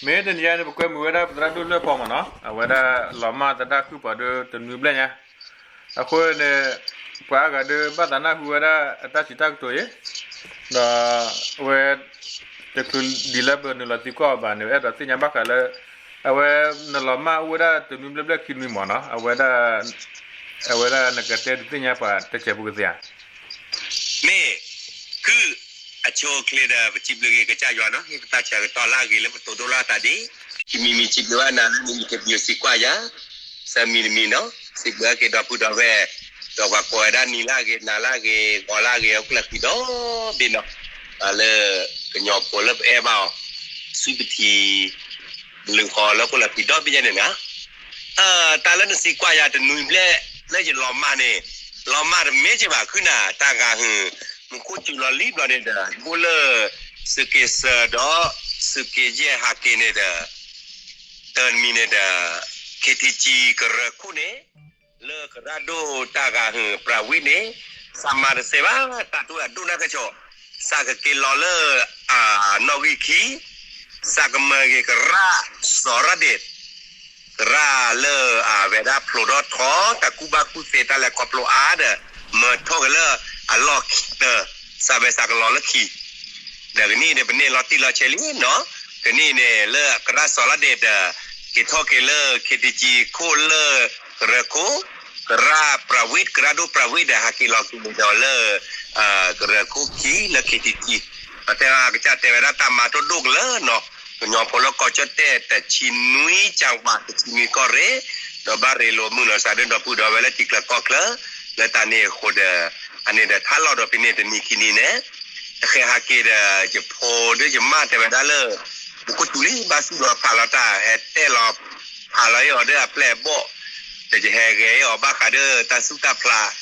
မ့ၢ်တနံၤအံၤန့ၣ် ပကွဲမုာ်ဝဲဒၣ်ပသရၣ်ဒိၣ်လၢဖီမ့ၢ်နီၤ, အဝဲဒၣ်လီၤမၢ်သဒၣ်ဃုာ်ပှၤဒီးတနွံဘျဲၣ်ညါ, အဃိန့ၣ် ပှၤအါဂၤဒီးဘၣ်သးနၢ်ဟူဝဲဒၣ်အတၢ်စံးတၢ်ကတိၤအံၤ, ဒီးအဝဲ တချုးဒ်လၢပနုာ်လီၤသံကွၢ်အီၤဘၣ်န့ၣ် အဲၣ်ဒိးသ့ၣ်ညါဘၣ်ဃးလၢ အဝဲနလီၤမၢ်အိၣ်ဝဲဒၣ်တနွံဘျဲၣ်ဘျဲၣ်ခံနွံမ့ၢ်နီၤ, အဝဲဒၣ် အဝဲဒၣ်နကတဲဒုးသ့ၣ်ညါပှၤတစဲးဖိကသ့ဧါ. မ့ၢ် ကုၢ် အဆိအချ့ဒီး ပစံးဘျုးက့ၤကစၢ်ယွၤနီၤ, ဟ့ၣ်ပသးဆၢကတီၢ်လၢအဂ့ၤလၢပသိးဒိၣ်လီၤအသးဒ် ယမံၤမံၤစံးဘျုးဘၣ်နၤလၢနအံၤကဘံစံးကွၢ်ယၤ ဆၢမံၤတမံၤနီၤ, စံးဘျုးက့ၤဒီပုၢ်ဒီဝဲၢ်, ဒီးပှၤကိးဝဲဒၣ်နံၤလၢအဂ့ၤ နၤလၢအဂ့ၤ ဂီၤလၢအဂ့ၤ ဟီၣ်ခိၣ်လာ်ခံဒီဘ့ၣ်နီၤ, လၢ ကညီဖိလၢပအဲၣ်ဘၣ်အီၤ ဆူပထံ လုၢ်ဃီလၢဟီၣ်ခိၣ်လာ်ခံဒီဘ့ၣ်ညါန့ၣ်နီၤ, တၢ်လၢနစံးကွၢ်ယၤတနွံဘျဲၣ် လၢယလီၤမၢ်န့ၣ်, လီၤမၢ်တမ့ၢ်က့ၤဘၣ် ခုနၣ် တၢ်ဂၤဟုၣ် မူခိၣ်စူၤလီၤလံဘျီန့ၣ်ဒီး အိၣ်လၢ သုးက့ၤစၢၤဒီး သုးက့ၤယဲၢ်ဟးက့ၤန့ၣ်ဒီး တၢ်တမံၤန့ၣ်ဒီး ခ့ထံကံ ကရၢခိၣ်န့ၣ် လၢကရၢဒိၣ်တၢ်ဂၤဟုၣ်ပြးဝံၣ်န့ၣ် သးမၤတသ့ဘၣ် တၢ်တိၢ်အဒိၣ်နၢ်ကစီၣ်, သးကက့ၤလီၤလၢ အနီၣ်ဂံၢ်ခံ, သးကမၤဂ့ၤကရၢစီၤရၣ်ဒ့ၣ် ကရၢလၢအဝဲဒၣ်ဖျိးထီၣ်ထီ တၢ်ကူၣ်ဘၣ်ကူၣ်သ့တၢ်လဲၤခီဖျိအါဒီး မၤထီၣ်က့ၤလၢအလီၢ်ခံတၢ် သးဝဲသးကလီၤလၢခံ ဒီးကနံၣ်ဒီးပန့ၢ်လီၤတံၢ်လီၤဆဲးလံနီၤ, ကနံၣ်န့ၣ်လၢကရၢစီၤရၣ်ဒ့ၣ်ဒီး က့ၤထီၣ်က့ၤလၢ ခ့ထံကံ ခိၣ်လၢ ကရၢခိၣ်, ကရၢပြးဝံၣ် ကရၢဒိၣ်ပြးဝံၣ်ဒီး ဟးက့ၤလီၤက့ၤန့ၣ်ဒီးလၢ ကရၢခိၣ်ခံလၢ ခ့ထံကံ, ပတဲကစၢ်တဲဝဲဒၣ်တၢ်မၤတအိၣ်ဒိၣ်ကလၢာ်နီၤ, ကညီဖိလၢကီၢ်ကၠီၣ်တဲၣ် တဆံနွံကၠၣ်ဝး တဆံနွံကီၢ်ရ့ၣ်, ဒီးဘၣ်ရ့လိာ်မုာ်လိာ်သးဒီးဒီပုၢ်ဒီဝဲၢ်လၢထံချၢကီၢ်ချၢ, လၢတၢ်န့ၣ်အဃိဒီး အန့ၣ်ဒီးထါလီၤဒီးဖဲန့ၣ်တနံၤခံနံၤန့ၣ် တဃဲၤဟးက့ၤဒီး ယဖိဒီးယမါတဲဝဲဒၣ်လၢ မူခိၣ်စူၤလံ ဘၣ်စူၣ်လီၤဖးလီၤတၢ် ဟဲတဲလီၤဖးလီၤအီၤဒီးအပျဲၢ်အဘီၣ်, ဒီးယဟဲဂဲၤအီၤဘၣ်ဃးဒီးတၢ်သူၣ်တၢ်ဖျး, စူၣ်လီၤတကီၢ်ခံ စူၣ်လီၤမိၢ်ဂ့ၤ, ဒီးနီၤလီၤအီၤတၢ်ဖံးတၢ်မၤ ကဝံၤဒီးလၢဂီၤအံၤန့ၣ် ယဆိကမိၣ်ယတၢ်မၤကဝံၤဒီးလၢဂီၤတနံၤ, အအံၤန့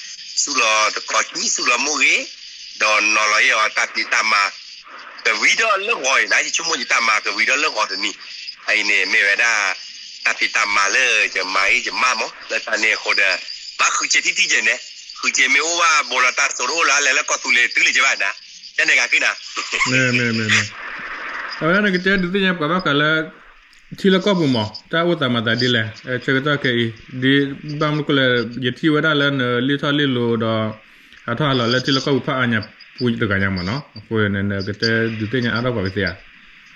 ၣ်မ့ၢ်ဝဲဒၣ် တၢ်ဖံးတၢ်မၤလၢယမၤအံၤယမါမး လၢတၢ်န့ၣ်အဃိဒီး ဘၣ်ဃုစ့ထံထံကဲန့ၣ်, ဃုစ့မ့ၢ်အိၣ်ဘၣ်ဘိလီၤတၢ်စိတအိၣ်လၢအလဲၤလၢကီၢ်သူလ့ၤတုၤလံကဲဘၣ်နၤ, ကဲန့ၣ်ဂၤက့နၤ အဝဲဒၣ်နကတဲဒုးသ့ၣ်ညါပှၤဘၣ်ဃးလၢ ထံလၢကီၢ်ပူၤမး တၢ်အိၣ်သးမၤသးဒ်လဲၣ်, ဆၢကတီၢ်ခဲအံၤ ဒ်ဘၣ်မနုၤဃိလဲၣ် ယထံၣ်ဝဲဒၣ်လၢနလံၣ်ထီၣ်လံၣ်လီၤဒီး ဟးထီၣ်ဟးလီၤလၢထံလၢကီၢ်ပူၤဖးအါညါပူၤတဂၤညါမးနီၤ, အဃိန့ၣ် နကတဲဒုးသ့ၣ်ညါအါထီၣ်ပှၤကသ့ဧါ. မ့ၢ် မ့ၢ်လၢထံလီၢ်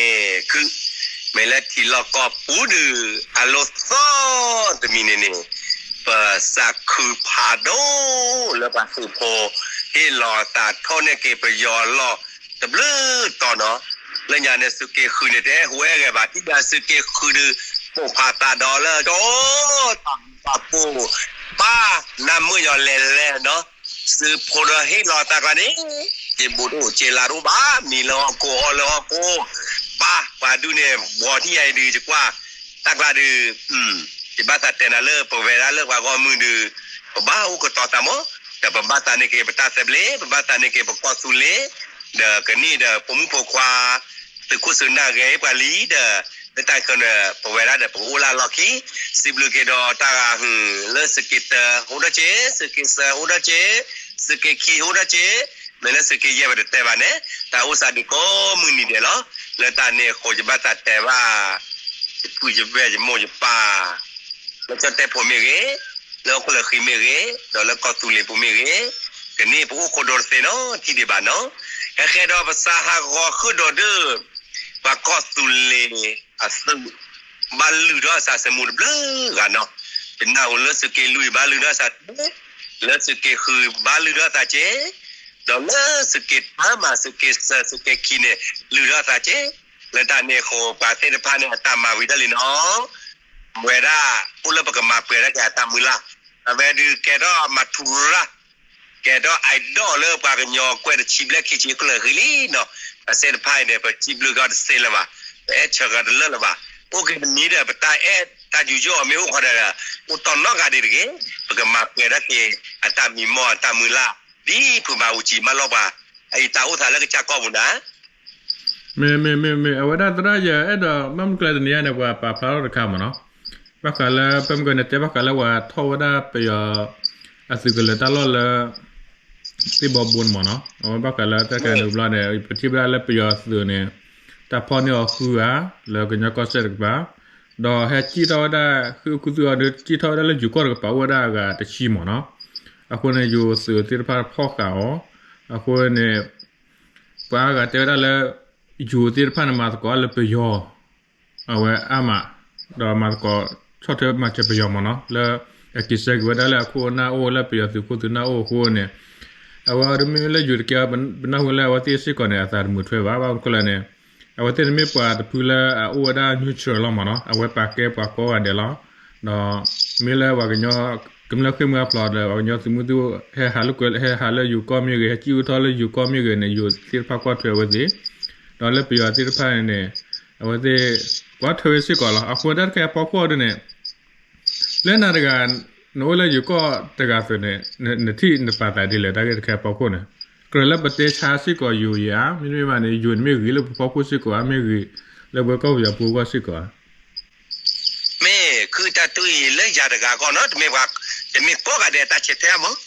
ကီၢ်ပူၤဒုး အလီၢ်သီတမံၤန့ၣ်န့ၣ် ပသးခုဖးဒိၣ်လၢပှၤသုးဖိ ဟ့ၣ်လီၤသးထီၣ်န့ၢ်က့ၤပယီၤအလီၢ်တဘျုးတီၤနီၤ, လၢညါန့ၣ် သုးက့ဃုန့ၣ် တအဲၣ်ဟူးအဲၣ်ဂဲၤဘၣ် ထံၣ်ဒၣ်သုးက့ဃုဒုး ပိာ်ဖးသးဒီးလၢ တၢ်မုာ်သးဖိ ပၢ်နၢ်မုာ်ယီၤလဲၤလဲၤနီၤ, သုးဖိဒီးဟ့ၣ်လီၤသးကျါန့ၣ် စ့ဘိးတအိၣ်စ့လါတအိၣ်ဘၣ် မံၤလၢဟီၣ်ခိၣ်အီၣ်လၢဟီၣ်ခိၣ်, ပၢ်ပှၤဒုးန့ၣ် ဘှီထံၣ်ယၤအံၤဒုး ယကွၢ် တၢ်ကျါဒုး ယဘၣ်သးတဲနၤလၢပဝဲဒၣ်လၢပှၤဂီၢ်မုၢ်ဒုး ပဘၣ်အိၣ်ကတီၤသးမး, ဒီးပဘၣ်သးန့ၢ်က့ၤပတၢ်သဘျ့ ပဘၣ်သးန့ၢ်က့ၤပကီၢ်သူလ့ၤ, ဒီးကနံၣ်ဒီးဖိမုၣ်ဖိခွါ သုးခိၣ်သုးနၢ်ဂဲၤပှၤလံဒီး လၢတၢ်ခဲန့ၣ် ပဝဲဒၣ်ဒီးပကအိၣ်လၢအလီၢ်ခံ, စံးဘျုးက့ၤဒီးတၢ်ဂၤဟုၣ်လၢသုးက့တၢ ဟူထီၣ်က့ၤ, သုးက့သၢ ဟူထီၣ်က့ၤ, သုးက့ခံ ဟူထီၣ်က့ၤ, မ့ၢ်လၢသုးက့ယဲၢ်ပတတဲဘၣ်န့ၣ် တၢ်အိၣ်သးဒုးကိးမုၢ်နံၤဒဲးလီၤ. လၢတၢ်န့ၣ်အဃိ ယဘၣ်သးတဲဘၣ် ယပုၢ်ယဝဲၢ်ယမိၢ်ယပၢ် လၢကၠီၣ်တဲၣ်ဖိမ့ၢ်ဂ့ၤ, လၢဟီၣ်ခိၣ်လၢၢ်ဃံမ့ၢ်ဂ့ၤ, ဒီးလၢကီၢ်သူလ့ၤပူၤမ့ၢ်ဂ့ၤ, ကနံၣ်ပအိၣ်ခိၣ်ဒိတသ့နီတထံၣ်ဒံးဘၣ်နီၤ, ဟဲဃဲဒီးပသးဟးဂီၤဃုာ်ဒီးဒုး ပှၤကီၢ်သူလ့ၤအသုး ဘၣ်လုၢ်ထီၣ်အသးသမူတဘျုးဂၤနီၤ, ယနၢ်ဟူလၢသုးက့လွံၢ်ဘၣ်လုၢ်ထီၣ်သးက့, လၢသုးက့ဃုဘၣ်လုၢ်ထီၣ်သးက့, ဒီးလၢသုးက့တၢမး သုးက့သၢ သုးက့ခံန့ၣ် လုၢ်ထီၣ်သးက့, လၢတၢ်န့ၣ်အဃိ ပှၤသ့ၣ်တဖၣ်န့ၣ် အတၢ်မၤဝံၤဒၣ်လံနီၤ, မ့ၢ်ဝဲဒၣ်အိၣ်လၢပကမၤပှဲၤဒၣ်က့ၤအတၢ်မုၢ်လၢ်, အဝဲဒုးကဲထီၣ်မၤထူရၣ် ကဲထီၣ် idol လၢပှၤကညီကွဲၢ်တဆံဘျဲၣ်ခံဆံဟီၣ်ခိၣ်လၢၢ်ဃံလံနီၤ, ပှၤသ့ၣ်တဖၣ်အံၤန့ၣ် ပစံးဘျုးက့ၤအီၤတသ့လၢၤဘၣ်, ပအဲၣ်ဆၢက့ၤတလၢာ်လၢၤဘၣ်, အိၣ်က့ၤတမံၤဒီး ပတၢ်အဲၣ်တၢ်ယူးယီၣ်အီၤမ့ၢ်အိၣ်ဃီဒီး အိၣ်တီနီတဂၤဒံးတဂ့ၤ, ပကမၤပှဲၤဒၣ်က့ၤ အတၢ်မံမီၢ်အတၢ်မုၢ်လၢ် ဒ်ဖုးမၤအူကၠံမၤလီၤပှၤ, အအံၤတၢ်အိၣ်သးလၢကစၢ်ကီၢ်ပူၤနၤ မ့ၢ်မ့ၢ်မ့ၢ်မ့ၢ် အဝဲဒၣ်သရၣ်ယၤအဲၣ်ဒိး ဘၣ်မနုၤကျဲတနံၤညါန့ၣ် ပှၤပာ်ဖျါထီၣ်တခါမ့ၢ်နီၤ, ဘၣ်ဃးလၢ ပမ့ၢ်ကန့ၣ်တဲဘၣ်ဃးလၢပှၤထီၣ်ဝဲဒၣ်ပယီၤ အသုးကလၢၤတၢ်လီၢ်လၢ သ့ၣ်ဘီဘိန့ၣ်မ့ၢ်နီၤ, အဝဲဘၣ်ဃးလၢတၢ်ခဲန့ၣ်ဘျီန့ၣ် ပထံၣ်ဘၣ်ဒၣ်လၢပယီၤသုးန့ၣ် တၢ်ဖီၣ်န့ၢ်အီၤဃုဂၤ လၢကညီကီၢ်စဲၣ်တကပၤ, ဒီးဟဲစံၣ်ထီၣ်ဝဲဒၣ် ဃ့ၢ်ခူသူၣ်အီၤဒီး စံၣ်ထီၣ်ဝဲဒၣ်လၢယိၤကီၢ်တကပၤအိၣ်ဝဲဒၣ်အဂၤတဆံမးနီၤ. အဃိန့ၣ် ယိၤသုးသ့ၣ်တဖၣ်ဖီၣ်ဃာ်အီၤ, အဃိန့ၣ် ပှၤအါဂၤတဲဝဲဒၣ်လၢ ယိၤသ့ၣ်တဖၣ်န့ၣ် မၤသကိးအါလၢပယီၤ အဝဲအါမး, ဒီးမၤသကိး ဆီၣ်ထွဲမၤစၢၤပယီၤမးနီၤ, လၢအက့ၤဆၢက့ၤဝဲဒၣ်လၢအခိၣ်အနၢ်အိၣ် လၢပယီၤသုးခိၣ်သုးနၢ်အိၣ်အဃိန့ၣ်, အဝဲဒၣ်မ့မ့ၢ်လၢယိၤတက့ၢ် ပနၢ်ဟူလၢအဝဲသ့ၣ်စ့ၢ်ကီးန့ၣ် အသးတမုာ်ထွဲဘၣ်. ဘၣ်မနုၤလဲၣ်န့ၣ် အဝဲသ့ၣ်န့ၣ်မ့ၢ်ပှၤတဖုလၢအအိၣ်ဝဲဒၣ် neutral လီၤမးနီၤ, အဝဲပာ်ကဲပှၤကိးဂၤဒဲးလီၤ. ဒီးမ့ၢ်လၢပှၤကညီ ကမျၢၢ်ဃ့ၢ်မှံဟးဖျိးဒီး ပှၤကညီသုးမုၢ်သံၣ်ဘိၣ် ဟဲဟးလၢကွဲ ဟဲဟးလၢယိၤကီၢ်မ့ၢ်ဂ့ၤ, ဟဲစံၣ်အူထီၣ်လၢယိၤကီၢ်မ့ၢ်ဂ့ၤန့ၣ် ယိၤသ့ၣ်တဖၣ်ကွၢ်ထွဲအဝဲသ့ၣ်, ဒီးလၢပယီၤသ့ၣ်တဖၣ်န့ၣ်န့ၣ် အဝဲသ့ၣ် ကွၢ်ထွဲဝဲစ့ၢ်ကီးလီၤ. အဃိတၢ်တခါအံၤအဖီခိၣ်ဒ်န့ၣ် လၢနၤတဂၤ နအိၣ်လၢယိၤကီၢ်တဂၤအသိးန့ၣ် နထံၣ်နပာ်သးဒ်လဲၣ် တၢ်ဂ့ၢ်တခါအံၤအဖီခိၣ်န့ၣ်, ကြၢးလၢပတဲဆါစ့ၢ်ကီးယိၤဧါ, မ့တမ့ၢ်ဘၣ်န့ၣ် ယိၤန့ၣ်မ့ၢ်ဂ့ၤလၢပဖီခိၣ်စ့ၢ်ကီးဧါ, မ့ၢ်ဂ့ၤလၢပဝဲကီၢ်ပယီၤဖိအဂီၢ်စ့ၢ်ကီးဧါ. မ့ၢ်ခုတၢ်တူၢ်အံၤလၢယၤတဂၤအဂီၢ်နီၤ, တမ့ၢ်ပှၤ တမ့ၢ်ကိးဂၤဒဲးတၢ်ဆဲးထဲမး,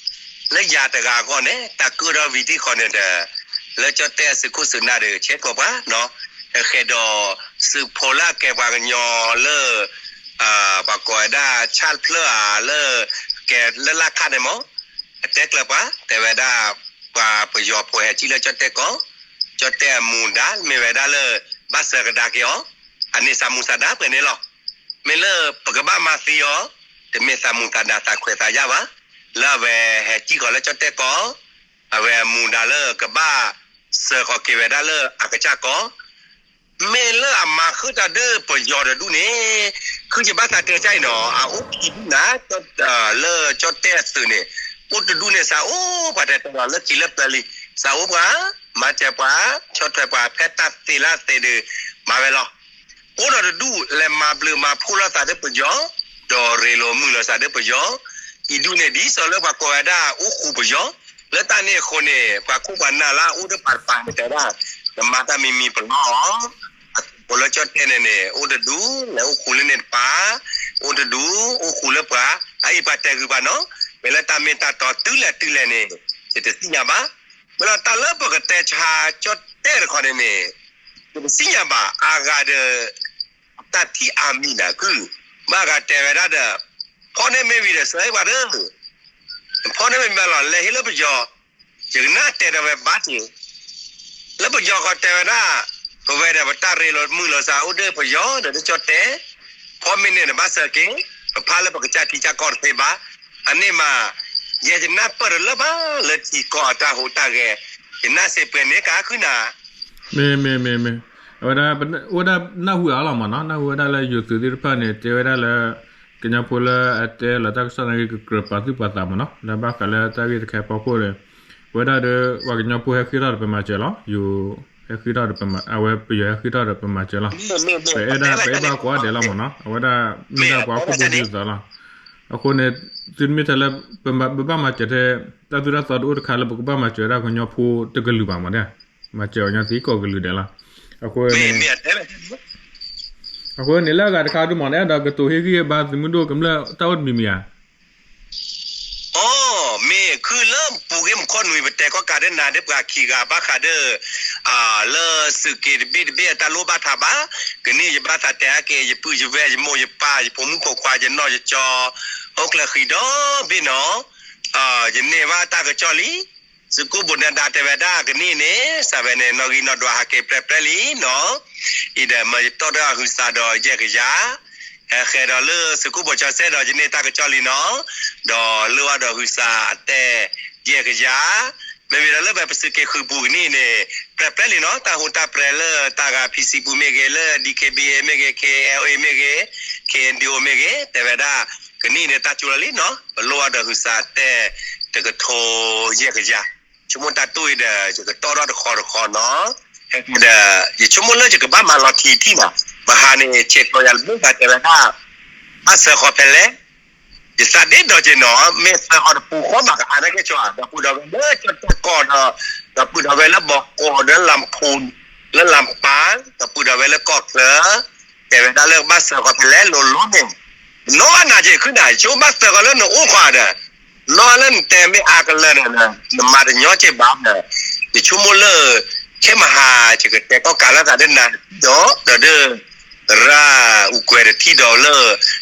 လၢယၤတဂၤအဂီၢ်န့ၣ် တၢ်ကၢၣ်ဒီးဝံၤတံၢ်ဃီန့ၣ်ဒီး လၢကၠီၣ်တဲၣ်အသုးခိၣ်သုးနၢ်ဒီး ဆဲးကျိးပှၤနီၤ, ဃဲးဒီး သုးဖိလၢအကဲပှၤကညီလၢ ပှၤကိးဝဲဒၣ် ဆၣ်ဖျၢၣ်ဧါလၢ ကဲလၢလၢ်ခၣ်န့ၣ်မး, အတဲကျၢၤပှၤ တဲဝဲဒၣ် ပှၤပယီၤဖိဟဲစံၣ်လၢကၠီၣ်တဲၣ်ကီၢ်, ကၠီၣ်တဲၣ်အမူဒါ မ့ၢ်ဝဲဒၣ်လၢ ဘၣ်စၢၤကဒါက့ၤအီၤ, အန့ၣ်သးမူသးဒါပှဲၤန့ၣ်လီၤ. မ့ၢ်လၢပကဘၣ်မၤသံအီၤ, တမ့ၢ်သးမူသးဒါသးခွဲးသးယာ်ဘၣ်, လၢအဝဲဟဲစံၣ်ဃီၤလၢကၠီၣ်တဲၣ်ကီၢ်, အဝဲအမူဒါလၢကဘၣ်စၢၤဃီၤက့ၤဝဲဒၣ်လၢအကစၢ်ကီၢ် မ့ၢ်လၢအမၤဃုာ်တၢ်ဒီးပယီၤတဒူၣ်န့ၣ်, ခုယဘၣ်သးတဲတၢ်အံၤနီၤ, အအိၣ်ခံဒူၣ်နၤ, လၢကၠီၣ်တဲၣ်အသုးန့ၣ်, အိၣ်တဒူၣ်န့ၣ် စးအိၣ်ပှၤတဲတဲလီၤလၢခံလၢပျၢၤလံ, စးအိၣ်ပှၤ, မၤစၢၤပှၤ, ဆီၣ်ထွဲပှၤဖဲတၢ်သ့လၢသ့ဒီး မၤဝဲလီၤ. အိၣ်ဒီးတဒူၣ်လဲၤမၤဘျုးမၤဖှိၣ်လိာ်သးဒီးပယီၤ, ဒီးရ့လိာ်မုာ်လိာ်သးဒီးပယီၤ, အံၤဒူၣ်န့ၣ်ဒ်သိးလၢပှၤကိးဝဲဒၣ်အိၣ်ဃူပယီၤ, လၢတၢ်န့ၣ်အဃိန့ၣ် ပှၤခိၣ်ပှၤနၢ်လၢအအိၣ်ဒီးပှၤတပၤန့ၣ်တဲဒၣ်, နမၤတၢ်မံၤမံၤပလီၢ်အီၤ, အသုးဖိလၢကၠီၣ်တဲၣ်န့ၣ်န့ၣ် အိၣ်တဒူၣ်လဲၤအိၣ်ဃူလၢန့ၣ်တပၤ, အိၣ်တဒူၣ်အိၣ်ဃူလၢပှၤ, အအံၤပှၤတဲဂုာ်ပှၤနီၤ, မ့ၢ်လၢတၢ်မ့ၢ်တၢ်တီတုၤလဲၣ်တုၤလဲၣ်န့ၣ် ယတသ့ၣ်ညါဘၣ်. မ့ၢ်လၢတၢ်လၢပကတဲဆါကၠီၣ်တဲၣ်တခီန့ၣ်န့ၣ်, ယတသ့ၣ်ညါဘၣ် အါဂၤဒီး တၢ်ထံၣ်အါမံၤနၤကုၢ်, ဘၣ်ဂၤတဲဝဲဒၣ်ဒီး, ဖီၣ်န့ၢ်မ့ၢ်ဝံၤဒီး စၢၤပှၤဒီး, ဖီၣ်န့ၢ်မ့ၢ်မးလီၤ လဲၤဟ့ၣ်လၢပယီၤ, ယကနၣ်တဲဒီးဝဲဘၣ်က့ၤ, လၢပယီၤဃီတဲဝဲဒၣ်, ပဝဲဒီးပတၢ်ရ့လိာ်မုာ်လိာ်စးအိၣ်ဒီးပယီၤဒီးကၠီၣ်တဲၣ်, ဖီၣ်မ့ၢ်န့ၣ်နဘၣ်စၢၤက့ၤ, ပဖးလၢပကစၢ်ထံကစၢ်ကီၢ်တသ့ဘၣ်, အန့ၣ်မး, ယဲယနၢ်ပၢၢ်တလၢဘၣ်လၢထံကီၢ်အတၢ်ဟူးတၢ်ဂဲၤ, ယနၢ်စ့ၢ်ပှဲၤန့ၣ်ကါခုနၤ မ့ၢ်မ့ၢ်မ့ၢ်မ့ၢ်, အဝဲဒၣ် အိၣ်ဝဲဒၣ်နၢ်ဟူအါလီၤမးနီၤ, နၢ်ဟူဝဲဒၣ်လၢယိၤသုးသ့ၣ်တဖၣ်န့ၣ် တဲဝဲဒၣ်လၢ ကညီဖိလၢအတဲလီၤတၢ်ကစီၣ်သနာ်က့ ကကြၢးပာ်သူၣ်ပာ်သးမးနီၤ, လၢဘၣ်ဃးလၢတၢ်ဂ့ၢ်တခါအဖီခိၣ်န့ၣ်, ပဝဲဒၣ်ဒီး ပှၤကညီဖိဟဲဃ့ထီၣ်ဒီးပမၤစၢၤလီၤ, ယိၤဟဲဃ့ထီၣ်ဒီးပမၤ, အဝဲပယီၤဟဲဃ့ထီၣ်ဒီးပမၤစၢၤလီၤ, ပအဲၣ်ဒၣ် ပအဲၣ်ဘၣ်ကိးဂၤဒဲးလီၤမးနီၤ, အဝဲဒၣ်မ့ၢ်ဒၣ်ပှၤဟီၣ်ခိၣ်ဖိဒ်သိးလီၤ. အဃိန့ၣ်, သုတမ့ၢ်ထဲလၢ ပဘၣ်မၤစၢၤထဲ တၢ်သိၣ်တၢ်သီတအိၣ်တခါလၢပကဘၣ်မၤစၢၤဒၣ်ကညီဖိတကလုာ်ဘၣ်မး, မၤစၢၤကညီသံကိးကလုာ်ဒဲးလီၤ. အဃိန့ၣ်, အဃိန့ၣ်လၢအဂၤတခါဒုးမး နအဲၣ်ဒိးကတိၤဟ့ၣ်ဂံၢ်ဟ့ၣ်ဘါသုးမုၢ်ဒိၣ်ကမျၢၢ်တၢ်အိၣ်တမံၤမံၤဧါ. အိ, မ့ၢ်ခုလၢပူၤဂ့ၢ်မုၢ်ခီနွံ ပတဲခီကးဒၣ်နၤဒ်ပှၤခံဂၤဘၣ်ဃးဒီး လၢသုးက့တဘ့ၣ်တဘ့ၣ်အတၢ်လိၣ်ဘၣ်ထးဘၣ်, ကနံၣ်ယဘၣ်သးတဲအါက့ၤ ယပုၢ်ယဝဲၢ် ယမိၢ်ယပၢ် ယဖိမုၣ်ဖိခွါ ယနီၢ်ယကၠီ အိၣ်ချၢဃံဒီဘ့ၣ်နီၤ, ယန့ၢ်ဘၣ်တၢ်ကစီၣ်လံ. သုးခိၣ်ဘိၣ်နၢၤဒါတဲဝဲဒၣ်ကနံၣ်န့ၣ် စးဝဲန့ၣ် နီၣ်ဂံၢ်နီၣ်ဒွးဟးက့ၤပြဲပြဲလံနီၤ, အံၤဒီးမၢယတီၣ်တၢ်ဟုးစးဒီးယဲၢ်ကယၤ ဟဲဃဲဒီးလၢသုးခိၣ်ဘိၣ်ကၠီစဲဒီး ယန့ၢ်တၢ်ကစီၣ်လံနီၤ, ဒီးလၢအီၤဒီးဟုးစးအတဲ ယဲၢ်ကယၤ, မ့မ့ၢ်ဒီးလၢပပသုးက့ဃုာ်ပူၤကနံၣ်န့ၣ် ပြဲပြဲလံနီၤ, တၢ်ဟူးတၢ်ပြဲလၢတၢ်ဂၤ ဖံစံပူၤမ့ၢ်ဂ့ၤ, လၢ DKBA မ့ၢ်ဂ့ၤ, KNLA မ့ၢ်ဂ့ၤ, KNDO မ့ၢ်ဂ့ၤ, တဲဝဲဒၣ် ကနံၣ်န့ၣ်တၢ်ကၠိလီၤလံနီၤ, ပလၢအီၤဒီးဟုးစးတဲ တကထိယဲၢ်ကယၤ ဆိကမိၣ်တၢ်တိၢ်အံၤဒီး ယကတီၢ်ထီၣ်တခီတခီနီၤ, ဒီး ယဆိကမိၣ်လၢယကဘၣ်မၤလီၤထံထံၣ်နီၤ, ပဟးန့ၣ် ဆဲးကျိးယၤလၢဘၣ်သးတဲဝဲဒၣ် ဘၣ်စၢဃီၤဖဲလဲၣ်, ယသးဒ့ဒီးက့ၤနီၤ, မ့ၢ်စၢဃီၤတပူၤဃီမးကအါန့ၢ်ကဲၣ်ဆိဧါ, ဒီပုၢ်ဒီဝဲၢ်လၢကၠီၣ်တဲၣ်ကီၢ်ဒီး ဒီပုၢ်ဒီဝဲၢ်လၢဘီကီး လၢလၤဖူ လၢလၤပၢ်, ဒီပုၢ်ဒီဝဲၢ်လၢကီၢ်ချၢ, တဲဝဲဒၣ်လၢကဘၣ်စၢဃီၤဖဲလဲၣ်လိၤလိၤန့ၣ်, နီၢ်ဘၣ်နၤက့ၤခုနၤ ယဆိကမိၣ်ဘၣ်စၢဃီၤလၢနအိၣ်ဃီဒီး နီၢ်လၢနတဲမ့ၢ်အါကလၢာ်ဒီး နမၤတညီက့ၤဘၣ်ဒီး ယဆိကမိၣ်လၢ ခဲမဟါ ယကတဲကီၢ်ကးလၢသးဒ်နၤတထံၣ်ဒီး ဒီးဒ် ကရၢ်အူကွဲၤတထံၣ်ဒီးလၢ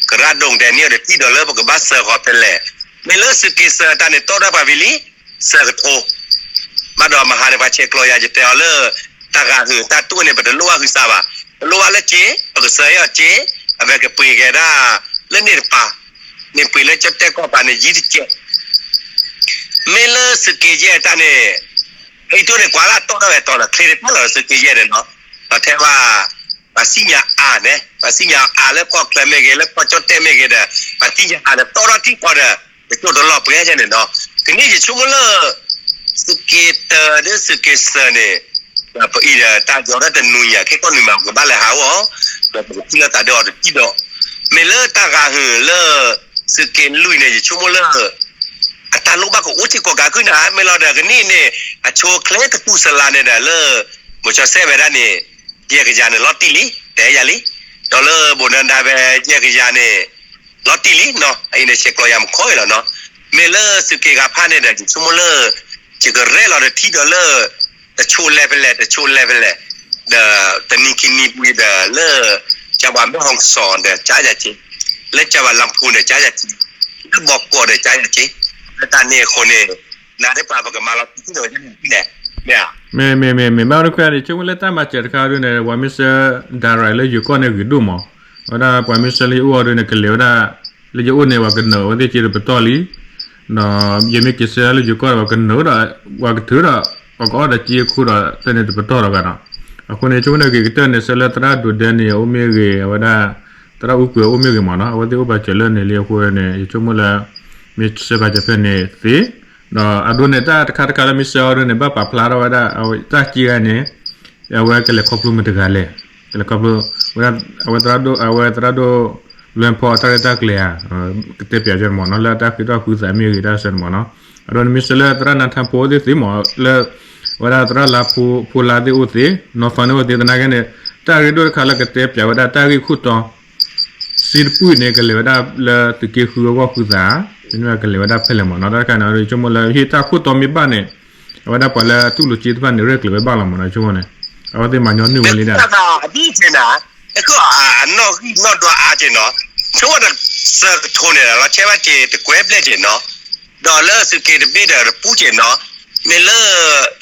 ကရၢ်ဒိၣ်ကတဲာ်န့ၢ်အီၤတထံၣ်ဒီးလၢပကဘၣ်စၢဃီၤဖဲလဲၣ်. မ့ၢ်လၢသုးက့ၤစၢၤတၢ်န့ၣ် တီၣ်ထီၣ်ပှၤဝံၤလံ စၢကထိ ဘၣ်ဒီးမဟါန့ၣ် ပှၤဆဲးကျိးယၤ ယတဲအီၤလၢ တၢ်ဂၤဟုၣ်တၢ်တူၢ်န့ၣ် ပတလိၣ်ဘၣ်ဟုးစးဘၣ်. ပလိၣ်ဘၣ်လၢက့ ပကစၢၤအီၤက့ အဝဲကပှ့ၤက့ၤဒၣ် လၢန့ၣ်တပၤ န့ၣ်ပှ့ၤလၢကၠီၣ်တဲၣ်ကီၢ်ပၤန့ၣ် ယံၤတကဲး မ့ၢ်လၢသုးက့ၤယဲၢ်တၢ်န့ၣ် အံၤတိၢ်န့ၣ် ကွၢ်လၢတီၣ်ထီၣ်ဝဲတီၤလီၤ ချ့တဖၣ်လီၤ သုးက့ၤယဲၢ်န့ၣ်နီၤ. ဒီးထဲဝဲ ပှၤစံၣ်ညါအါန့ၣ် ပှၤစံၣ်ညါအါလၢကီၢ်ချၢမ့ၢ်ဂ့ၤ လၢကီၢ်ကၠီၣ်တဲၣ်မ့ၢ်ဂ့ၤဒီး ပှၤစံၣ်ညါအါန့ၣ် တီၣ်ထီၣ်ထံၣ်ဃီဒီး တကၠိၢ်တလီၢ်ပှဲၤယဲၢ်န့ၣ်နီၤ. ကနံၣ်ယဆိကမိၣ်လၢ သုးက့ၤတၢၤဒီးသုးက့ၤစၢၤန့ၣ် ပအံၤဒီးတၢ်ယီၤဒၣ်တနွံညါ ခဲကီၢ်နွံမး ပကဘၣ်လဲၤဟးဂီၤ ဒီးပကထံၣ်လၢသးဒီးအီၤတထံၣ်ဒီး မ့ၢ်လၢတၢ်ဂၤဟုၣ်လၢ သုးက့ၤလွံၢ်န့ၣ် ယဆိကမိၣ်လၢ အတၢ်လိၣ်ဘၣ်ကအိၣ်ထံကီၢ်ကးခုၣ်နၤ မ့ၢ်လီၤဒီးကနံၣ်န့ၣ် အဆိချ့ကတူၢ်စလါန့ၣ်ဒီးလၢ မိၤကၠီၣ်စဲၣ်ဝဲဒၣ်န့ၣ် ယဲၢ်ကယၤန့ၣ် လီၤတံၢ်လံ တဲယၤလံ ဒီးလၢဘိးနၢၤဒါဝဲ ယဲၢ်ကယၤန့ၣ် လီၤတံၢ်လံနီၤ အအံၤန့ၣ် ဆဲးကျိးယၤမခီအံၤလီၤနီၤ. မ့ၢ်လၢသုးက့ၤဂၤဖးန့ၣ်ဒီး ယဆိကမိၣ်လၢ ယကရဲၣ်လီၤတထံၣ်ဒီးလၢ တဆိလဲၤဖဲလဲၣ် တဆိလဲၤဖဲလဲၣ် ဒီးတနံၤခံနံၤပူၤဒီးလၢ ကၠၢ်ဘၣ်မဲၢ်ဟီၣ်ကစီၣ်ဒီးကၠါယၤက့ လၢကၠၢ်ဘၣ်လါဖူဒီးကၠါယၤက့ လၢဘီကီးဒီးကၠါယၤက့ လၢတၢ်န့ၣ်အဃိန့ၣ် နၤဒ်ပှၤပကမၤလီၤတံၢ်န့ၣ်ဝဲန့ၣ် မ့ၢ်ဧါ မ့ၢ်မ့ၢ်မ့ၢ်မ့ၢ် ဘၣ်မနုၤဃိန့ၣ် ဆိကမိၣ်လၢတၢ်မၤစၢၤတခါဒ်န့ၣ် ပှၤမ့ၢ်ဆှၢ direct လၢယိၤကီၢ်န့ၣ်ဂ့ၤဒိၣ်မး, အဝဲဒၣ်ပှၤမ့ၢ်ဆှၢလၢယအိၣ်အီၤဒ်န့ၣ် ကလဲၤဝဲဒၣ် လၢယအိၣ်န့ၣ် ပှၤကနုာ်ဝဲသ့ၣ်က့ဒီးပတီၢ်လံ, ဒီးယမ့ၢ်က့ၤဆှၢလၢယိၤကီၢ်ဒီး ပှၤကနုာ်ဒီး ပှၤကထုးဒီး ပှၤကအီၣ်ဒီးက့အခိၣ်ဒီး တၢ်န့ၣ်တပတီၢ်ဒီးဂၤဒီး, အဃိန့ၣ် ဆိကမိၣ်န့ၣ်ဂ့ၤကတၢၢ်န့ၣ် ဆှၢလၢသရၣ်ဒိးဒဲန့ၣ် အိၣ်မ့ၢ်ဂ့ၤ အဝဲဒၣ် သရၣ်အူကွဲၤအိၣ်မ့ၢ်ဂ့ၤမးနီၤ အဝဲသ့ၣ်အိၣ်ပာ်စၢၤလၢန့ၣ်လံအဃိန့ၣ် ယဆိကမိၣ်လၢ မ့ၢ်ဆှၢပာ်စၢၤဖဲန့ၣ်သ့, ဒီးအဒိန့ၣ် တၢ်တခါတခါလၢမ့ၢ်ဆှၢအီၤဒ်န့ၣ် ဘၣ်ပာ်ဖျါထီၣ်ဝဲဒၣ် တၢ်က့ဂၤန့ၣ် အဝဲကလဲၤခီဖျိမတၤတဂၤလဲၣ်, ကလဲၤခီဖျိ အဝဲသရၣ်ဒိၣ် အဝဲသရၣ်ဒိၣ် လွဲဖီအတၢ်ရဲၣ်တၢ်ကျဲၤဧါ, ကတဲပၠးက့မးနီၤ လၢတၢ်ဃ့ထီၣ်ဃုသးမ့ၢ်ဂ့ၤတၢ်ဆၢန့ၣ်မးနီၤ, အဒိန့ၣ်မ့ၢ်ဆှၢလၢသရၣ်နါထါဖိသ့ၣ်သ့မး လၢ အဝဲဒၣ်သရၣ်လါဖိ ဖိလါသ့ၣ်အိၣ်သ့ နီၢ်သီန့ၣ်အိၣ်သ့ သနာ်က့န့ၣ် တၢ်ဂ့ၢ်ဒိၣ်တခါလၢကတဲပၠးဝဲဒၣ်တၢ်ဂ့ၢ်ခိၣ်တီ စ့တပုၢ်အံၤန့ၣ် ကလဲၤဝဲဒၣ်လၢသုးက့ဃုအဂီၢ်ဃုသး, မ့တမ့ၢ်ကလဲၤဝဲဒၣ်ဖဲလဲၣ်မးနီၤ တၢ်တခါန့ၣ် အဒိဆိကမိၣ်လၢဟ့ၣ်တၢ်ခိၣ်တီမ့ၢ်ဘၣ်န့ၣ် အဝဲဒၣ်ပှၤလၢအတူၢ်လိာ်စ့တဖၣ်န့ၣ် ရဲၣ်ကျဲၤဝဲဘၣ်လီၤမးနီၤ ဆိကမိၣ်န့ၣ် အဝဲသ့ၣ်မၤညီနုၢ်ဝဲလံဒၣ် အဒ်က့နၤ အကနီၣ်ဂံၢ်နီၣ်ဒွးအါက့နီၤ, ဆိကမိၣ်ဒီးစၢကထိန့ၣ် လီၤဆဲးဘၣ်က့ၤတကွဲးဘျဲၣ်က့နီၤ, ဒီးလၢသုးက့တဘ့ၣ်ဒီးတပူၤက့နီၤ, မ့ၢ်လၢ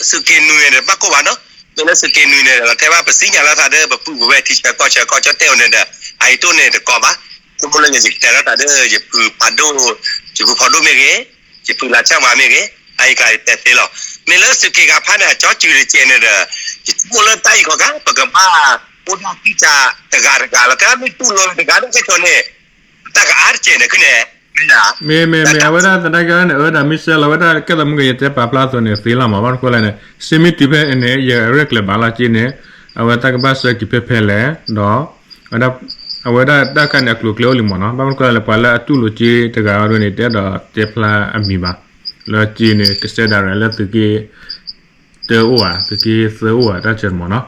သုးက့နွံန့ၣ် ဘၣ်ကိၢ်ဘၣ်နီၤ, မ့ၢ်လၢသုးက့နွံန့ၣ် လီၤထဲဘၣ်ပစံၣ်ညါလၢသးဒီး ပပုၢ်ပဝဲၢ်ထံဆၢကီၢ်ဆၢကီၢ်ကၠီၣ်တဲၣ်အိၣ်န့ၣ်ဒီး အအံၤတိၢ်န့ၣ်တကီဘၣ်, ဆိကမိၣ်လၢယကတဲလီၤသးဒီး ယဖုဖးဒိၣ် ယဖုဖးဒိၣ်မ့ၢ်ဂ့ၤ, ယဖုလါဆၣ်ဝါမ့ၢ်ဂ့ၤ, အအံၤကတဲသ့လီၤ, မ့ၢ်လၢသုးက့ဂၤဖးန့ၣ် အကၠီစုၤတကဲန့ၣ်ဒီး ယဆိကမိၣ်လၢတၢ်အံၤခီကါ ပကဘၣ် အိၣ်ဒၣ်တံၢ်တၢ်တဂၤတဂၤလီၤ, တၢ်မ့ၢ်တူၢ်လိာ်တဂၤဒီးကဲဆိန့ၣ် တၢ်ကအါတကဲန့ၣ် ခုန့ၣ် မ့ၢ် မ့ၢ် မ့ၢ် အဝဲဒၣ်သနာ်က့န့ၣ် အဝဲဒၣ်မ့ၢ်ဆှၢလီၤဝဲဒၣ် ကဲသိးမ့ၢ်ဂ့ၤ ယတဲပာ်ဖျါအသိးန့ၣ် သ့လီၤမး ဘၣ်မနုၤဃိလဲၣ်န့ၣ် စ့မ့ၢ်တုၤဖဲအံၤန့ၣ် ယရဲၣ်ကျဲၤဘၣ်လီၤက့န့ၣ် အဝဲတၢ်ကဘၣ်ဆှၢက့ၤဖဲဖဲလဲၣ် ဒီး အဝဲဒၣ်တၢ်ခါန့ၣ် အကျိၤအကျဲအိၣ်လံမးနီၤ, ဘၣ်မနုၤဃိလဲၣ် ပှၤလၢအတူၢ်လိာ်က့တဂၤအံၤဒ်န့ၣ် တအဲၣ်ဒိးတဲဖျါအမံၤဘၣ်, လၢက့န့ၣ် ကစဲဒၣ်ရၤလၢသုးက့ တၢအိၣ်ဧါ သုးက့သၢအိၣ်ဧါ တၢ်ဆၢမးနီၤ,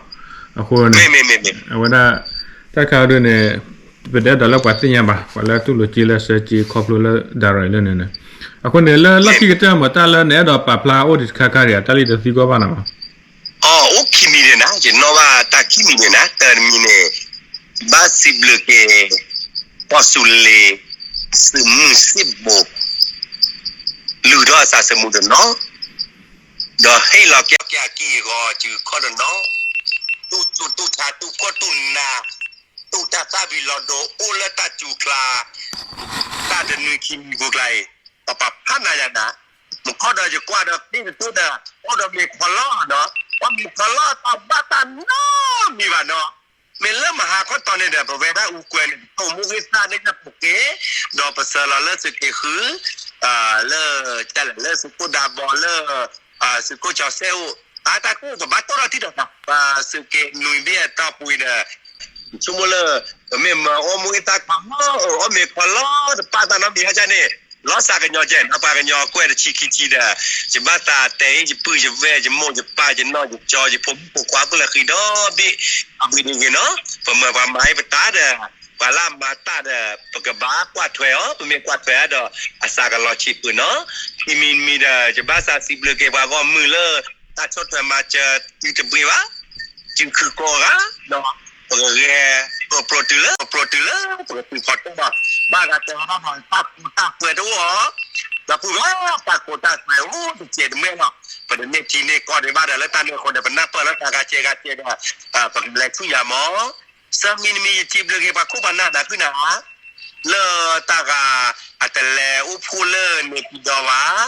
အဃိန့ၣ် အဝဲဒၣ် တၢ်ခါအံၤဒ်န့ၣ် ပတအဲၣ်ဒိးလၢပှၤသ့ၣ်ညါဘၣ် ပှၤလၢအတူၢ်လိာ်က့လၢဆှၢက့ခီဖျိလၢဒၣ်ရၤလၢန့ၣ်န့ၣ်, အဃိန့ၣ် လၢလီၢ်ခံကတၢၢ်မး တၢ်လၢနအဲၣ်ဒိးပာ်ဖျါအိၣ်ဒံးတခါခါဒံးဧါ တၢ်လၢတသံကွၢ်ဘၣ်နၤမး အိၣ်ခံမံၤန့ၣ်နၤ ယနီၣ်ဘၣ်တၢ်ခံမံၤန့ၣ်နၤ တၢ်တမံၤန့ၣ် ဘၣ်စံးဘျုးက့ၤ ကီၢ်သူလ့ၤ သုးမုၢ်သံၣ်ဘိ လုၢ်ထီၣ်အသးသမူတနီၤ ဒီးဟ့ၣ်လီၤက့ၤအက့ၢ်အဂီၤစုခီၣ်တနီၤ တူၢ်စူၢ်တူၢ်ဆါ တူၢ်ဖှီၣ်တူၢ်နး တူၢ်တၢ်သၣ်ဝံၤလီၤဒိ အိၣ်လၢတၢ်စူၤကျါ တၢ်တနွံခံနွံပူၤကျါအံၤ ပပာ်ဖးနၤယၤနၤ မုၢ်ခီဒီးယကွၢ်ဒီး ပ့ၢ်တတိၢ်ဒီး အိၣ်ဒီးမ့ၤခီလီၢ်နီၤ အိၣ်မ့ၤခီလီၢ်တၢ်ဘၣ်တၢ်နီတမံၤဘၣ်နီၤ မ့ၢ်လၢမဟါခီတီၤန့ၣ်ဒီး ပဝဲဒၣ်အူကွဲၤန့ၣ် ပအိၣ်မူဂ့ၢ်သၣ်လၢညါပူၤက့ၤ ဒီးပစၢလီၤလၢသုးက့ဃု လၢ ကလဲၣ် လၢသုးခိၣ်ဒးဘီ လၢ သုးခိၣ်ကၠီၤစဲၣ်အိၣ် အတၢ်ကိၢ်ကဘၣ်တိၢ်ထီၣ်ထံဒီး ပသုးက့နွံဘ့ၣ်အတီၢ်ပူၤဒီး ဆိကမိၣ်လၢ ပမ့ၢ်မၤအိၣ်မူဂ့ၢ်သၣ်ခီလီၢ် အိၣ်မ့ၤခီလီၢ်တပၣ်တၢ်နီတမံၤဟဲကန့ၣ် လီၤစးကညီၤကဲနီၤ ပှၤကညီကွဲၢ်တဆံခံဆံဒီး ယဘၣ်သးတဲအံၤ ယပုၢ်ယဝဲၢ် ယမိၢ်ယပၢ် ယနီၢ်ယကၠီ ယဖိမုၣ်ဖိခွါ ကလၢာ်ဃံဒီဘ့ၣ် အဘှံးဒ်ဂ့ၤနီၤ ပမၤပှၤမၤအံၤပတၢ်ဒီး ပှၤလၢအမၤတၢ်ဒီး ပကဘၣ်ကွၢ်ထွဲအီၤ ပမ့ၢ်ကွၢ်ထွဲအဒီး အသးကလီၤဆံးပၢၢ်နီၤ ခံမံၤမံၤဒီး ယဘၣ်သးစံးဘျုးက့ၤပှၤဂီၢ်မုၢ်လၢ တၢ်ဆီၣ်ထွဲမၤစၢၤတုၤတဘှံးဘၣ်, တုၤခုကိးဂၤ, ဒီးပကဂဲၤ ပကပျိးတုၤလၢ ပကပျိးတုၤလၢ ပကတုၤဖီတၢၣ်လီၤ. ဘၣ်ဂၤတဲဝဲဒၣ် တၢ်ခိတၢ်သွဲတအိၣ်အီၤ, ဒီပုၢ်ဝဲၢ် တၢ်ခိတၢ်သွဲအိၣ်တစဲးတမဲာ်လီၤ. ပတန့ၢ်ထံန့ၢ်ကီၢ်ဒံးဘၣ်ဒီး လၢတၢ်န့ၣ်အဃိန့ၣ် ပနၢ်ပၢၢ်လၢတၢ်ဂၤစဲးဂၤစဲးဒီး ပကလဲၤဆူယၤမၢ် ဆၢမံၤတမံၤ ယစံးဘျုးက့ၤပှၤခိၣ်ပှၤနၢ်ဒၣ်ကုၢ်နၤ, လၢတၢ်ဂၤ အတလဲၤအိၣ်ဖှိၣ်လၢန့ၣ်ပံၤဒီးဘၣ်,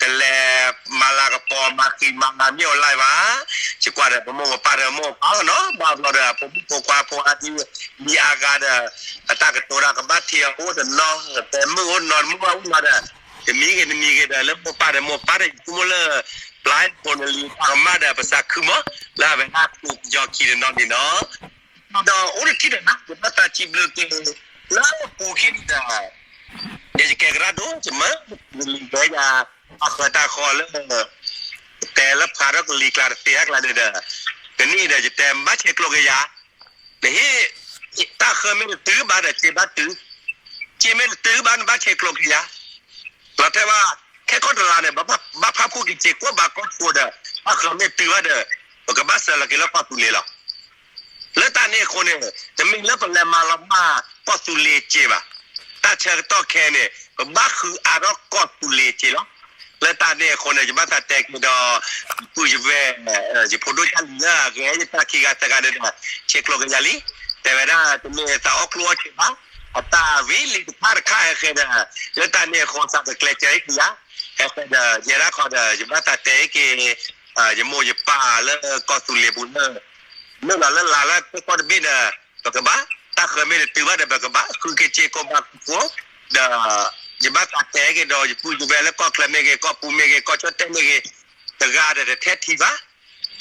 တလဲၤမၤလၤကပီၤမၤဃံမၤလၤမ့ၢ်အီၤလၢၤဘၣ်, ယကွၢ်ဒီးပမိၢ်ပပၢ်ဒီးမိၢ်ပၢ်လီၤနီၤ, ဘၣ်ဘျီဒီး ဖိမုၣ်ဖိခွါဖိအါဒံ လံအါဂၤဒီး အတၢ်ကတိၤတၢ်ကဘၣ်ထံးအီၤအိၣ်တနီၤ, တဲမုၢ်အိၣ်နီၤတမုၢ်ဘၣ်အိၣ်နီၤဒီး တမံၤဂ့ၤတမံၤဂ့ၤဒီး လၢမိၢ်ပၢ်ဒီးမိၢ်ပၢ်ဒီး ယဖိမုၣ်လၢ ပျၢ်ဖိနလံၤတၢ်ကမၣ်ဒီး ပစးခုမၢ် လၢအဝဲဒၣ်ကိးကယီၤခံတနီၤန့ၣ်နီၤ ဒီးအိၣ်တထံၣ်ဒီးနၤ ယဘၣ်သးစံးဘျုးက့ၤ လၢပူၤခံန့ၣ်ဒီး ယကဲကရၢဒိၣ် ယမၢ ယလံၤဝဲယၤ တၢ်ဃၢတၢ်ဃီလၢ တဲလၢဖးထီၣ်ကလံၤကျါတသ့အကျါန့ၣ်ဒီး တနံၣ်ဒီး ယတဲဘၣ်ဆဲးကျိးက့ၤယၤ နဟ့ၣ် တၢ်ဃၢမ့ၢ်တတုၤဘၣ်ဒီး စ့ဘၣ်တုၤ, စ့မ့ၢ်တတုၤဘၣ် နဘၣ်ဆဲးကျိးက့ၤယၤ လီၤတဲာ်ဘၣ် ခဲကီၢ်တလါန့ၣ် ဘၣ်ဖးဖှူက့ၤစ့ကိးဘၣ်ကီၢ်ခိၣ်ဒီး တၢ်ဃၢမ့ၢ်တုၤဘၣ်ဒီး ပကဘၣ်စၢၤလီၤက့ၤလၢကီၢ်သူလ့ၤလီၤ. လၢတၢ်န့ၣ်အဃိန့ၣ် တမ့ၢ်လၢပလဲၤမၤလီၤမၢ်ကီၢ်သူလ့ၤစ့ဘၣ်. တၢ်ဆၢကတီၢ်ခဲအံၤန့ၣ် ပဘၣ်ဃုအါထီၣ်ကီၢ်သူလ့ၤစ့လီၤ. လၢတၢ်န့ၣ်အဃိန့ၣ် ယဘၣ်သးတဲက့ၤဒီး ပုၢ်ယဝဲၢ် ယဖိဒိၣ်ယၢ်လံၤလၢအဂဲၤယတၢ်ခံဂၤသၢဂၤန့ၣ်ဒီး ဆဲးကျိးက့ၤယၤလံ. တဲဝဲဒၣ် တမ့ၢ်သးအီၣ်ကျိၣ်အီၣ်စ့ဘၣ်, အတၢ်ဝံၤလံတဖၣ်တခါဟဲဃဲဒီး လၢတၢ်န့ၣ်အဃိသးကကျဲးစၢးဟ့ၣ်က့ၤယၤ ဟဲဃဲဒီး ယဲဒၣ်ခီဒီး ယဘၣ်သးတဲဟ့ၣ်က့ၤ ယမိၢ်ယပၢ်လၢကီၢ်သူလ့ၤပူၤလၢ မ့ၢ်လီၤလၢလါလၢခဲကီၢ်တဘ့ၣ်ဒီး ပကဘၣ် တၢ်ဃၢမ့ၢ်တတုၤဘၣ်ဒီး ပကဘၣ်ဃုက့ၤစ့ကိးဘၣ်ကီၢ်ခိၣ် ဒီး ယဘၣ်သးတဲက့ၤဒီး ယပုၢ်ယဝဲၢ်လၢကီၢ်ချၢမ့ၢ်ဂ့ၤ ကီၢ်ပူၤမ့ၢ်ဂ့ၤ ကီၢ်ကၠီၣ်တဲၣ်မ့ၢ်ဂ့ၤ တဂၤဒီးတထဲထံၣ်ဘၣ်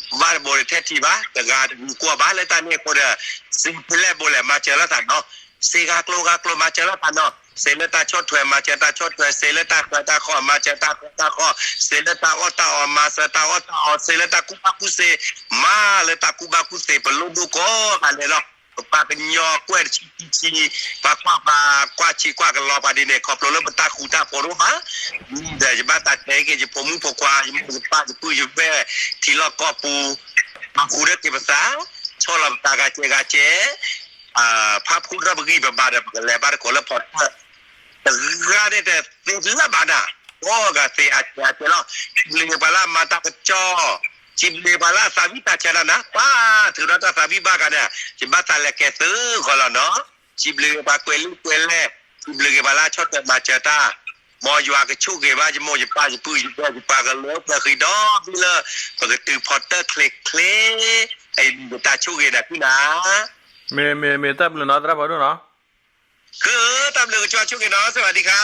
ဘၣ်တဘိတထဲထံၣ်ဘၣ် တဂၤတဂုၤကွီၢ်ဘၣ် လၢတၢ်န့ၣ်အဃိဒီး စ့ဖဲလဲၣ်ဘိလဲၣ် မၤစၢၤလၢသးနီၤ စ့ဂၤကျိၤဂၤကျိၤ မၤစၢၤလၢသးနီၤ စ့လၢတၢ်ဆီၣ်ထွဲ မၤစၢၤတၢ်ဆီၣ်ထွဲ စ့လၢတၢ်ဃၢတၢ်ဃီ မၤစၢၤတၢ်ဃၢတၢ်ဃီ စ့လၢတၢ်အီၣ်တၢ်အီ မၤစၢၤတၢ်အီၣ်တၢ်အီ စ့လၢတၢ်ကူၣ်ဘၣ်ကူၣ်သ့ မၤလၢတၢ်ကူၣ်ဘၣ်ကူၣ်သ့ ပလိၣ်ဒိၣ်ကိးဂၤဒဲးလီၤ ပပှၤကညီကွဲၢ်တဆံခံဆံ ပှၤကွၢ်ပှၤကွၢ်ဆံကွၢ်ကလီပှၤဒ်န့ၣ် ခီဖျိလၢပတၢ်ဃူတၢ်ဖိးတအိၣ်ဘၣ် ဒီးယဘၣ်သးတဲက့ၤ ယဖိမုၣ်ဖိခွါ ယမိၢ်ယပၢ် ယပုၢ်ယဝဲၢ် ထံလီၢ်ကီၢ်ပူၤ ပဃူဒီးက့ၤပသး ဆီၣ်လီၤပသးဂၤကဲဂၤကဲ ဖးဖှူထီၣ်ပဂံၢ်ပဘါဒီး ပကလဲၤဘၣ်တကိးလၢဖီတၢၣ် တဂၤန့ၣ်တသ့လၢၤဘၣ်နၤ ကိးဂၤသ့အါကဲအါကဲလီၤ စံးဘျုးက့ၤပှၤလၢအမၤတၢ်ကစီၣ် စံးဘျုးက့ၤပှၤလၢအသးဝံၣ်တၢ်ဆါတၢ်နၤ ပှၤထုးထီၣ်တၢ်သးဝံၣ်ဘၣ်ဂၤန့ၣ် ယဘၣ်သးလဲၤကဲသုးဃီလီၤနီၤ စံးဘျုးက့ၤပှၤကွဲးလံာ်ကွဲးလဲၢ် စံးဘျုးက့ၤပှၤလၢအဆီၣ်ထွဲမၤစၢၤတၢ် မ်ယွၤကဆိၣ်ဂ့ၤဘၣ် ယမိၢ်ယပၢ်ယပုၢ်ယဝဲၢ်ယပှၤကလၢပှဲၤဃံဒီဘ့ၣ်လၢ ပကတုၤဖီတၢၣ်ချ့ချ့ အံၤယတၢ်ဆိၣ်ဂ့ၤနၤကုၢ်နၤ မ့ၢ်မ့ၢ်မ့ၢ် တၢ်ဘျုးနီၤ သရၣ်ဖးဒိၣ်နီၤ ကတၢ်ဘျုးကစၢ်ဆိၣ်ဂ့ၤနီၤ စဝၤဒံခါ